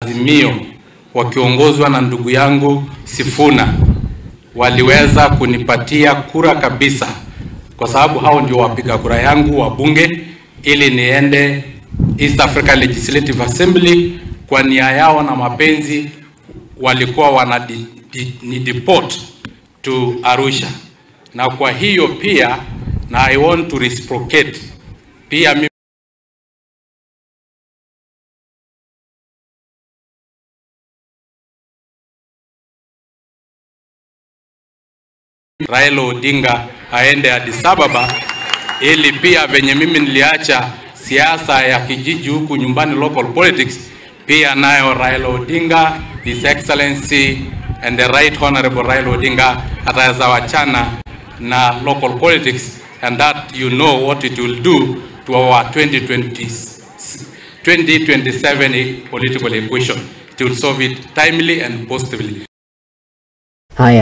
Azimio wakiongozwa na ndugu yangu Sifuna waliweza kunipatia kura kabisa, kwa sababu hao ndio wapiga kura yangu wa bunge, ili niende East Africa Legislative Assembly. Kwa nia yao na mapenzi walikuwa wana ni deport to Arusha, na kwa hiyo pia na I want to reciprocate pia mimi Raila Odinga aende Addis Ababa, ili pia venye mimi niliacha siasa ya kijiji huku nyumbani, local politics, pia nayo Raila Odinga, His Excellency and the Right Honorable Raila Odinga ataweza wachana na local politics, and that you know what it will do to our 2027 political equation. It will solve it timely and positively. Haya.